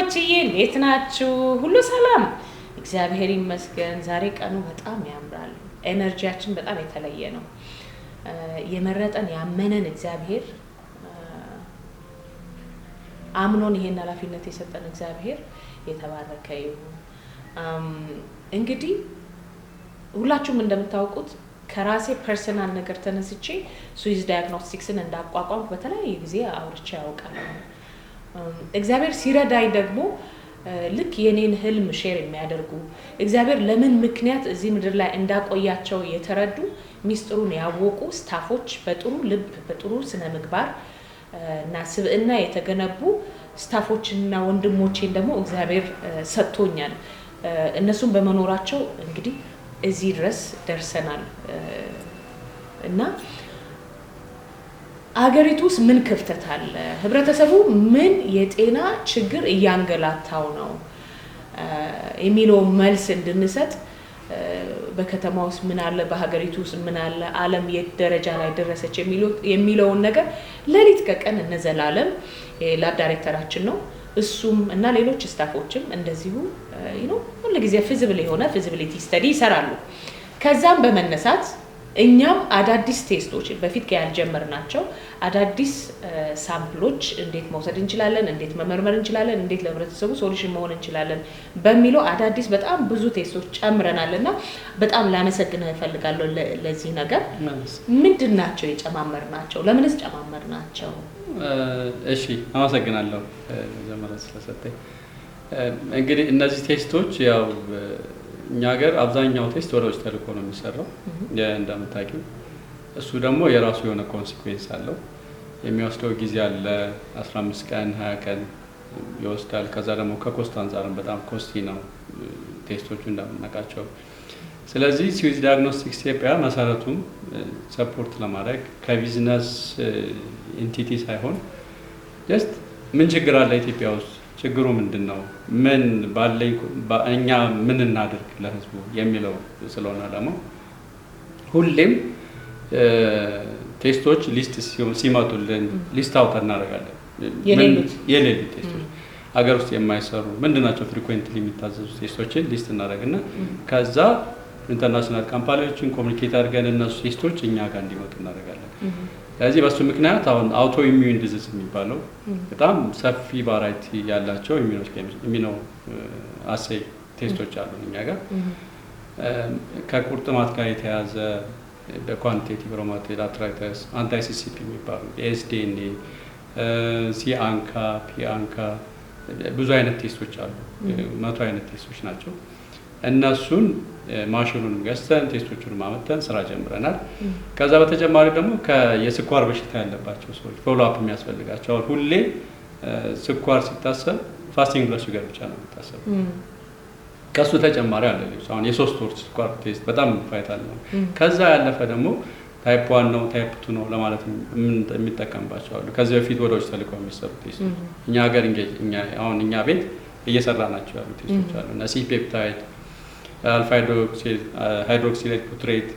ቤተሰቦችዬ፣ እንዴት ናችሁ? ሁሉ ሰላም? እግዚአብሔር ይመስገን። ዛሬ ቀኑ በጣም ያምራል። Energy ያችን በጣም የተለየ ነው። የመረጠን ያመነን እግዚአብሔር፣ አምኖን ይሄን ኃላፊነት የሰጠን እግዚአብሔር የተባረከ ይሁን። እንግዲህ ሁላችሁም እንደምታውቁት ከራሴ personal ነገር ተነስቼ ስዊዝ ዳያግኖስቲክስን እንዳቋቋምኩ በተለያየ ጊዜ አውርቼ ያውቃለሁ። እግዚአብሔር ሲረዳኝ ደግሞ ልክ የኔን ህልም share የሚያደርጉ፣ እግዚአብሔር ለምን ምክንያት እዚህ ምድር ላይ እንዳቆያቸው የተረዱ፣ ሚስጥሩን ያወቁ staff ኦች፣ በጥሩ ልብ፣ በጥሩ ስነ ምግባር እና ስብዕና የተገነቡ staff ኦችንና ወንድሞቼን ደግሞ እግዚአብሔር ሰጥቶኛል። እነሱም በመኖራቸው እንግዲህ እዚህ ድረስ ደርሰናል። እና አገሪቱ ውስጥ ምን ክፍተት አለ? ህብረተሰቡ ምን የጤና ችግር እያንገላታው ነው የሚለውን መልስ እንድንሰጥ፣ በከተማ ውስጥ ምን አለ፣ በሀገሪቱ ውስጥ ምን አለ፣ ዓለም የት ደረጃ ላይ ደረሰች የሚለውን ነገር ሌሊት ከቀን እነ ዘላለም የ lab ዳይሬክተራችን ነው፣ እሱም እና ሌሎች staff ኦችም እንደዚሁ ሁል ጊዜ feasible የሆነ feasibility study ይሰራሉ። ከዛም በመነሳት እኛም አዳዲስ test ኦች፣ በፊት ያልጀመርናቸው አዳዲስ sample ኦች እንዴት መውሰድ እንችላለን፣ እንዴት መመርመር እንችላለን፣ እንዴት ለህብረተሰቡ solution መሆን እንችላለን በሚለው አዳዲስ በጣም ብዙ test ኦች ጨምረናል። እና በጣም ላመሰግንህ እፈልጋለሁ ለዚህ ነገር። ምንድን ናቸው የጨማመርናቸው? ለምንስ ጨማመርናቸው? እሺ፣ አመሰግናለሁ መጀመሪያ ስለሰጠኝ። እንግዲህ እነዚህ test ኦች ያው እኛ ሀገር አብዛኛው test ወደ ውጭ ተልኮ ነው የሚሰራው እንደምታውቂው። እሱ ደግሞ የራሱ የሆነ consequence አለው። የሚወስደው ጊዜ አለ፣ 15 ቀን፣ 20 ቀን ይወስዳል። ከዛ ደግሞ ከ cost አንጻርም በጣም costly ነው test ኦቹ እንደምናውቃቸው። ስለዚህ ስዊዝ ዲያግኖስቲክስ ኢትዮጵያ መሰረቱም support ለማድረግ ከ business entity ሳይሆን just ምን ችግር አለ ኢትዮጵያ ውስጥ፣ ችግሩ ምንድን ነው፣ ምን ባለኝ እኛ ምን እናድርግ ለህዝቡ የሚለው ስለሆነ ደግሞ ሁሌም test ኦች list ሲመጡልን list out እናደርጋለን። የሌሉት test ኦች፣ ሀገር ውስጥ የማይሰሩ ምንድን ናቸው፣ frequently የሚታዘዙ test ኦችን list እናደርግና ከዛ international company ዎችን communicate አድርገን እነሱ test ኦች እኛ ጋር እንዲመጡ እናደርጋለን። ስለዚህ በሱ ምክንያት አሁን autoimmune disease የሚባለው በጣም ሰፊ variety ያላቸው immunoassay test ኦች አሉ እኛ ጋር። ከቁርጥማት ጋር የተያዘ በ quantitative rheumatoid arthritis፣ anti-CCP የሚባሉ፣ dsDNA፣ c-ANCA፣ p-ANCA፣ ብዙ አይነት test ኦች አሉ። 100 አይነት test ኦች ናቸው። እነሱን ማሽኑንም ገዝተን test ኦቹንም አምጥተን ስራ ጀምረናል። ከዛ በተጨማሪ ደግሞ የስኳር በሽታ ያለባቸው ሰዎች follow up የሚያስፈልጋቸው፣ አሁን ሁሌ ስኳር ሲታሰብ fasting blood sugar ብቻ ነው የሚታሰበው። ከሱ ተጨማሪ አለ ሌሎች፣ አሁን የ3 ወር ስኳር test በጣም vital ነው። ከዛ ያለፈ ደግሞ type 1 ነው type 2 ነው ለማለት የሚጠቀምባቸው አሉ። ከዚህ በፊት ወደ ውጭ ተልከው የሚሰሩ test ኦች እኛ ሀገር አሁን እኛ ቤት እየሰራ ናቸው ያሉ test ኦች አሉ፣ እና C-peptide፣ alpha hydroxybutyrate፣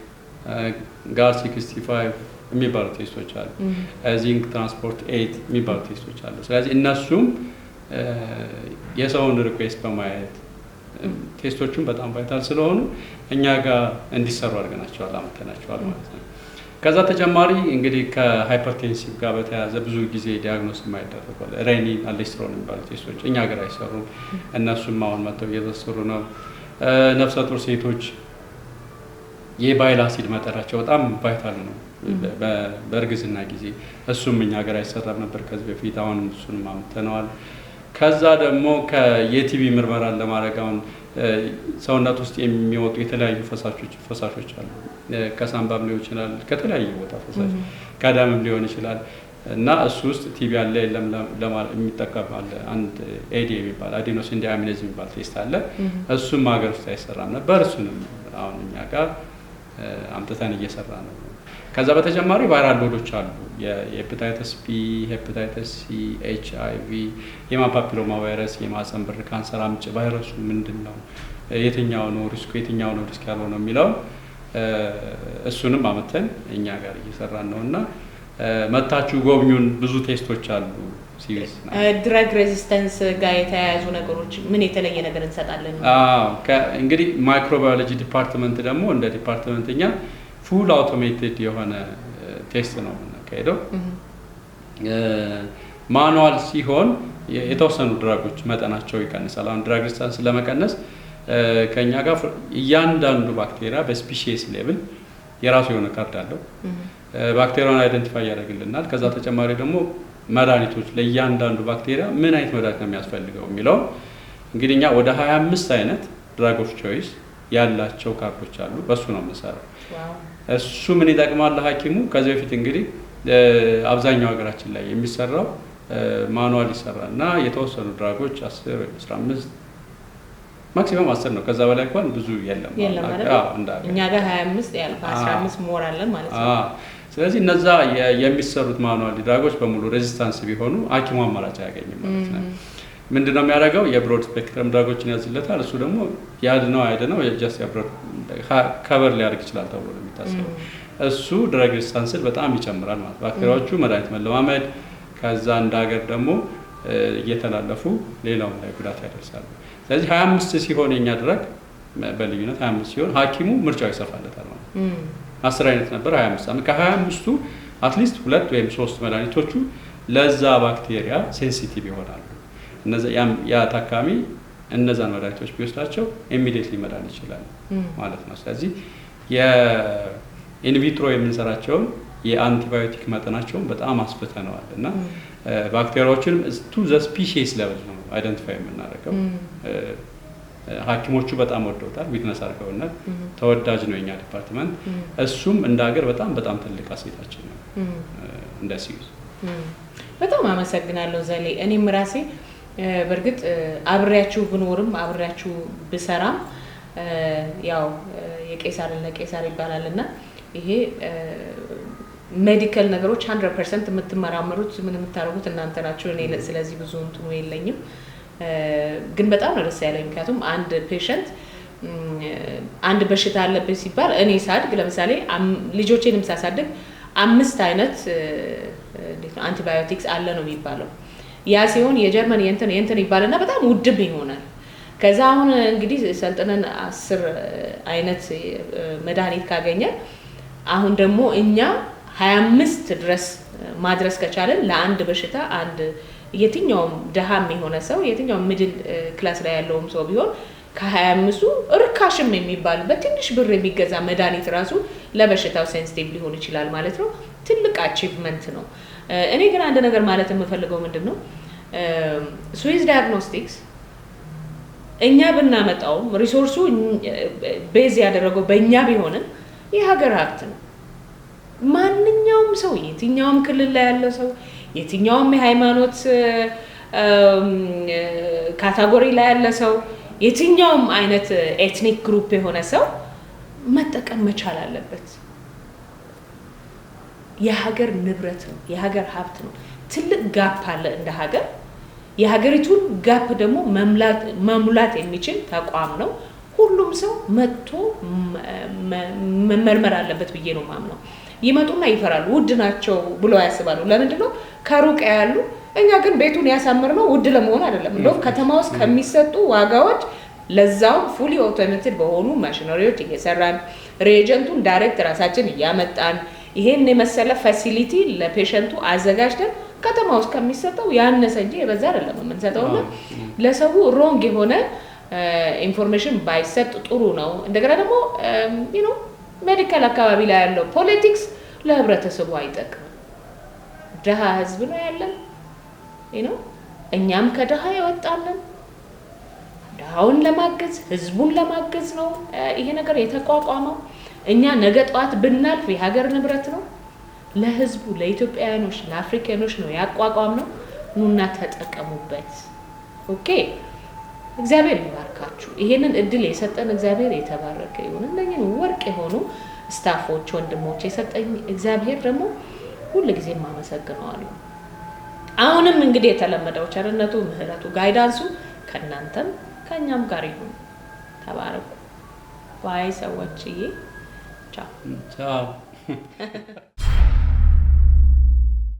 GAD 65 የሚባሉ test ኦች አሉ። Zinc transport 8 የሚባሉ test ኦች አሉ። ስለዚህ እነሱም የሰውን request በማየት test ኦቹን በጣም vital ስለሆኑ እኛ ጋር እንዲሰሩ አድርገናቸዋል፣ አምጥተናቸዋል ማለት ነው። ከዛ ተጨማሪ እንግዲህ ከ hypertensive ጋር በተያያዘ ብዙ ጊዜ diagnose የማይደረጉ renin፣ aldosterone የሚባሉ test ኦች እኛ ሀገር አይሰሩም። እነሱም አሁን መጥተው እየተሰሩ ነው። ነፍሰ ጡር ሴቶች የ bile acid መጠናቸው በጣም vital ነው በእርግዝና ጊዜ። እሱም እኛ ሀገር አይሰራም ነበር ከዚህ በፊት፣ አሁን እሱንም አምጥተነዋል። ከዛ ደግሞ የ TB ምርመራን ለማድረግ አሁን ሰውነት ውስጥ የሚወጡ የተለያዩ ፈሳሾች አሉ። ከሳምባም ሊሆን ይችላል፣ ከተለያዩ ቦታ ፈሳሽ፣ ከደምም ሊሆን ይችላል። እና እሱ ውስጥ TB አለ የለም የሚጠቀም አለ። አንድ ADA የሚባል፣ adenosine deaminase የሚባል test አለ። እሱም ሀገር ውስጥ አይሰራም ነበር። እሱንም አሁን እኛ ጋር አምጥተን እየሰራ ነው። ከዛ በተጨማሪ viral load ኦች አሉ። የ hepatitis B፣ hepatitis C፣ HIV፣ human papilloma virus፣ የማህፀን በር ካንሰር አምጪ ቫይረሱ ምንድን ነው፣ የትኛው ነው risk ኡ፣ የትኛው ነው risk ያልሆነው የሚለውን እሱንም አምጥተን እኛ ጋር እየሰራን ነው። እና መታችሁ ጎብኙን። ብዙ test ኦች አሉ። ሲዩዝ Drug resistance ጋር የተያያዙ ነገሮች ምን የተለየ ነገር እንሰጣለን? እንግዲህ microbiology department ደግሞ እንደ department እኛ full automated የሆነ test ነው የምናካሄደው። Manual ሲሆን የተወሰኑ drug ኦች መጠናቸው ይቀንሳል። አሁን drug resistance ለመቀነስ ከኛ ጋር እያንዳንዱ ባክቴሪያ በ species level የራሱ የሆነ ካርድ አለው። ባክቴሪያውን identify ያደርግልናል። ከዛ ተጨማሪ ደግሞ መድኃኒቶች ለእያንዳንዱ ባክቴሪያ ምን አይነት መድኃኒት ነው የሚያስፈልገው የሚለው እንግዲህ እኛ ወደ 25 አይነት drug of choice ያላቸው ካርዶች አሉ። በሱ ነው የምንሰራው። እሱ ምን ይጠቅማል ለሐኪሙ? ከዚህ በፊት እንግዲህ አብዛኛው ሀገራችን ላይ የሚሰራው manual ይሰራል እና የተወሰኑ drug ኦች 10 ወይ 15፣ maximum 10 ነው። ከዛ በላይ እንኳን ብዙ የለም። የለም አይደል? እኛ ጋር 25 ያል 15 more አለን ማለት ነው። ስለዚህ እነዛ የሚሰሩት manual drug ኦች በሙሉ resistance ቢሆኑ ሐኪሙ አማራጭ አያገኝም ማለት ነው። ምንድነው የሚያደርገው? የ broad spectrum drug ኦችን ያዝለታል። እሱ ደግሞ ያድነው አይድነው just የ broad cover ሊያደርግ ይችላል ተብሎ ነው የሚታሰበው። እሱ drug resistance ን በጣም ይጨምራል ማለት፣ ባክቴሪያዎቹ መድኃኒት መለማመድ፣ ከዛ እንደ ሀገር ደግሞ እየተላለፉ ሌላውም ላይ ጉዳት ያደርሳሉ። ስለዚህ 25 ሲሆን የኛ drug በልዩነት 25 ሲሆን ሐኪሙ ምርጫው ይሰፋለታል ማለት ነው። 10 አይነት ነበር፣ 25፣ ከ25ቱ at least ሁለት ወይም ሶስት መድኃኒቶቹ ለዛ ባክቴሪያ sensitive ይሆናሉ። ያ ታካሚ እነዛን መድኃኒቶች ቢወስዳቸው immediately መዳን ይችላል ማለት ነው። ስለዚህ የ in vitro የምንሰራቸውን የአንቲባዮቲክ መጠናቸውን በጣም አስፍተነዋል እና ባክቴሪያዎችንም to the species level ነው identify የምናደርገው። ሐኪሞቹ በጣም ወደውታል፣ witness አድርገውናል። ተወዳጅ ነው የኛ department። እሱም እንደ ሀገር በጣም በጣም ትልቅ asset ኣችን ነው እንደ ሲዩዝ። በጣም አመሰግናለሁ ዘሌ። እኔም ራሴ በእርግጥ አብሬያችሁ ብኖርም አብሬያችሁ ብሰራም ያው የቄሳርን ለቄሳር ይባላል እና ይሄ medical ነገሮች 100% የምትመራመሩት ምን የምታደርጉት እናንተ ናችሁ። እኔ ስለዚህ ብዙ እንትኑ የለኝም፣ ግን በጣም ነው ደስ ያለኝ። ምክንያቱም አንድ patient አንድ በሽታ አለብህ ሲባል እኔ ሳድግ ለምሳሌ ልጆቼንም ሳሳድግ አምስት አይነት እንዴት ነው አንቲባዮቲክስ አለ ነው የሚባለው። ያ ሲሆን የጀርመን የእንትን የእንትን ይባልና በጣም ውድም ይሆናል። ከዛ አሁን እንግዲህ ሰልጥነን 10 አይነት መድኃኒት ካገኘ አሁን ደግሞ እኛ 25 ድረስ ማድረስ ከቻለን ለአንድ በሽታ አንድ የትኛውም ድሃም የሆነ ሰው፣ የትኛውም middle class ላይ ያለውም ሰው ቢሆን ከ25ቱ ርካሽም የሚባል በትንሽ ብር የሚገዛ መድኃኒት ራሱ ለበሽታው sensitive ሊሆን ይችላል ማለት ነው። ትልቅ achievement ነው። እኔ ግን አንድ ነገር ማለት የምፈልገው ምንድን ነው፣ ስዊዝ ዲያግኖስቲክስ እኛ ብናመጣውም resource ኡ base ያደረገው በእኛ ቢሆንም የሀገር ሀብት ነው። ማንኛውም ሰው፣ የትኛውም ክልል ላይ ያለ ሰው፣ የትኛውም የሃይማኖት category ላይ ያለ ሰው፣ የትኛውም አይነት ethnic group የሆነ ሰው መጠቀም መቻል አለበት። የሀገር ንብረት ነው፣ የሀገር ሀብት ነው። ትልቅ gap አለ እንደ ሀገር። የሀገሪቱን gap ደግሞ መሙላት የሚችል ተቋም ነው። ሁሉም ሰው መጥቶ መመርመር አለበት ብዬ ነው የማምነው። ይመጡና ይፈራሉ። ውድ ናቸው ብለው ያስባሉ። ለምንድን ነው? ከሩቅ ያሉ። እኛ ግን ቤቱን ያሳመርነው ውድ ለመሆን አይደለም። እንደውም ከተማ ውስጥ ከሚሰጡ ዋጋዎች ለዛውም fully automated በሆኑ ማሽነሪዎች እየሰራን፣ reagent ኡን direct ራሳችን እያመጣን፣ ይሄን የመሰለ facility ለ patient ኡ አዘጋጅተን ከተማ ውስጥ ከሚሰጠው ያነሰ እንጂ የበዛ አይደለም የምንሰጠውና ለሰው wrong የሆነ information ባይሰጥ ጥሩ ነው። እንደገና ደግሞ medical አካባቢ ላይ ያለው politics ለህብረተሰቡ አይጠቅምም። ድሃ ህዝብ ነው ያለን። እኛም ከድሃ የወጣንን ድሃውን ለማገዝ፣ ህዝቡን ለማገዝ ነው ይሄ ነገር የተቋቋመው። እኛ ነገ ጠዋት ብናልፍ የሀገር ንብረት ነው። ለህዝቡ፣ ለኢትዮጵያውያኖች፣ ለአፍሪካኖች ነው ያቋቋምነው። ኑና ተጠቀሙበት። Okay፣ እግዚአብሔር ይባርካችሁ። ይሄንን እድል የሰጠን እግዚአብሔር የተባረከ ይሁን። እነኝህን ወርቅ የሆኑ staff ኦች፣ ወንድሞች የሰጠኝ እግዚአብሔር ደግሞ ሁል ጊዜ አመሰግነዋለሁ። አሁንም እንግዲህ የተለመደው ቸርነቱ፣ ምሕረቱ፣ guidance ኡ ከእናንተም ከእኛም ጋር ይሁን። ተባረኩ። Bye ሰዎችዬ፣ ቻው። ቻው።